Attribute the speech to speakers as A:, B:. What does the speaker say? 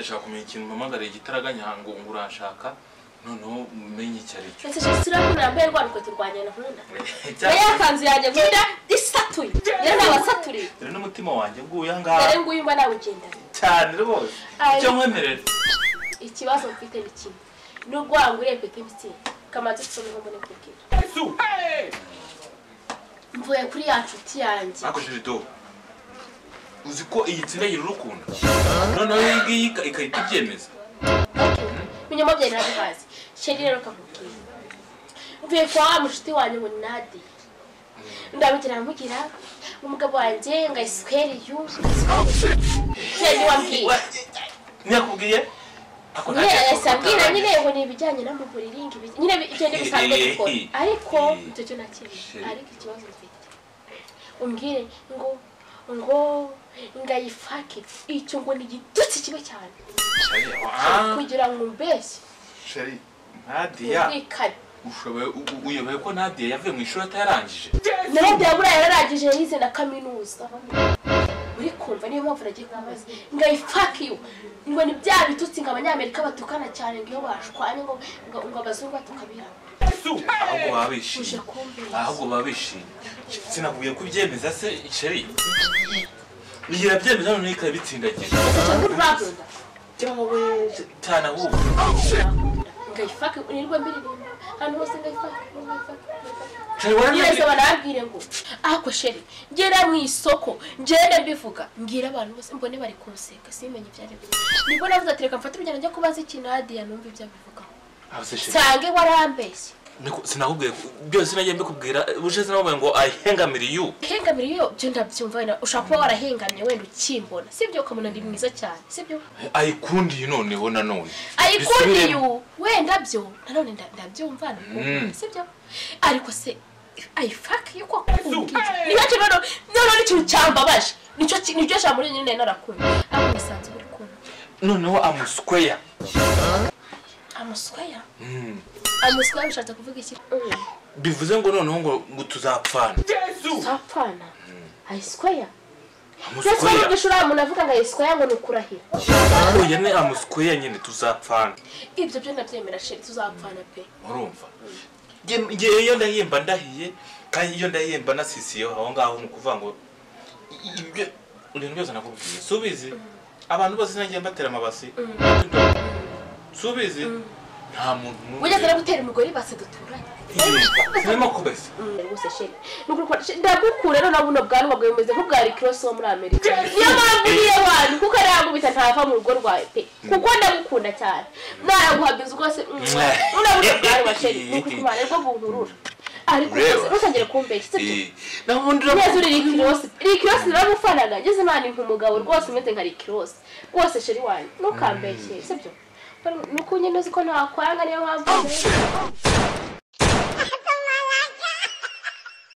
A: ndashaka kumenya ikintu mpamagariye igitaraganya ngo urashaka noneho umenye icyo ari cyo.
B: Ese shira nambaye rwa rukweto rwanjye nkunda. Ya kanzu yanjye nkunda isatuye. Yari nabasaturiye.
A: Dore n'umutima wanjye nguyu ngaha.
B: Dore nguyu mba nawe ugenda.
A: Cyane rwose. Icyo nkwemerera.
B: Ikibazo mfite ni kimwe. Nubwo wanguriye pete mitsingi. Kamaze tusome mbone kubwira. Mvuye kuri ya nshuti yanjye.
A: Ako jerido. Uzi ko iyi tsindagira urukundo. Noneho iyi ngiyi ikahita ibyemeza.
B: Binyoma bye narabihazi. Sheri rero kamubwira. Mvuye kwa mushuti wanjye ngo Nadia. Ndamugira amugira umugabo wanjye ngo isquare you. Sheri wambwiye.
A: Ntiyakubwiye?
B: Sabwira nyine ngo ni ibijyanye n'amuguriri nyine ibyo ndi bisanzwe dukora. Ariko icyo cyo nakiri. Ariko ikibazo mfite. Umbwire ngo ngayifake icyo ngo ni igitutsi kiba cyane. Kugira ngo umbeshye.
A: Sheri Nadia. Ushoboye uyoboye ko Nadia yavuye mu ishuri atayarangije.
B: Nadia buriya yararangije yize na kaminuza. Uri kumva niyo mpamvu nagiye kubaza ngayifake you ngo ni bya bitutsi ngo abanyamerika batukana cyane ngo iyo bashwanye ngo abazungu batukabira.
A: Ahubwo babishimye. Ahubwo babishimye. Sinakubwiye kubyemeza se Sheri. Ngira byemeza none ikabitsindagira. Cyane ahubwo.
B: Ngayifake nirwo mbiririmba hano hose ngayifake ngayifake. Sheri banabwire ngo ako Sheri ngera mu isoko ngende mbivuga ngira abantu bose mbone bari kunseka simenye ibyari byo. Nibwo navuze ati reka mfate urugendo njya kubaza iki Nadia numva ibyo abivugaho. Sange warambeshye.
A: Sinakubwiye byose nagiye mbikubwira ubushize nawe ngo ahengamire you.
B: Hengamire you byo ndabyumva wenda ushaka kuba warahengamye wenda ukimbona sibyo ukamuna ndi mwiza cyane sibyo.
A: Ayikundiye noneho nanone.
B: Ayikundiye wenda byo nanone ndabyumva nakubwira sibyo. Ariko se I fuck you ko kumbwira. Niba none none ikintu cyambabaje nicyo nicyo cyamuri nyine narakunda. Ako bisanzwe uri kumva.
A: Noneho amusquare.
B: Amusquare? Amusquare bishatse kuvuga iki?
A: Bivuze ngo noneho ngo tuzapfana.
B: Tuzapfana. I square. Amusquare. Gishura umuntu avuga ngo I square ngo nukurahira.
A: Oya ne amusquare nyine tuzapfana.
B: Ibyo byo ndabyemera Sheri tuzapfana pe.
A: Urumva? Nge iyo ndahemba ndahiye kandi iyo ndahemba nasisiyo aho ngaho nukuvuga ngo ibyo ibintu byose nakubwiye. Subizi abantu bose nangiye mbatera amabasi. Subizi nta muntu
B: ugeze no gutera umugore base duturanye.
A: Sinema kubese.
B: Rwose Sheri nuko ndagukura rero nabuno bwanwa bwawe bumeze nk'ubwa Rick Ross wo muri Amerika. Niyo mpamvu niye wanyu kuko aragubita ntava mu rugo rwawe pe. Kuko ndagukunda cyane. Naraguhabiza rwose urabona bwanwa Sheri nuko kumana rwo bunkurura. Ariko rutangire kumbeshya sibyo.
A: Nabundi
B: neza uri Rick Ross. Rick Ross naramufanaga ngeze Imana nk'umugabo rwose umeze nka Rick Ross. Rwose Sheri wanyu ntukambeshye sibyo. Nuko nyine uzi ko ntakwanga niyo mpamvu.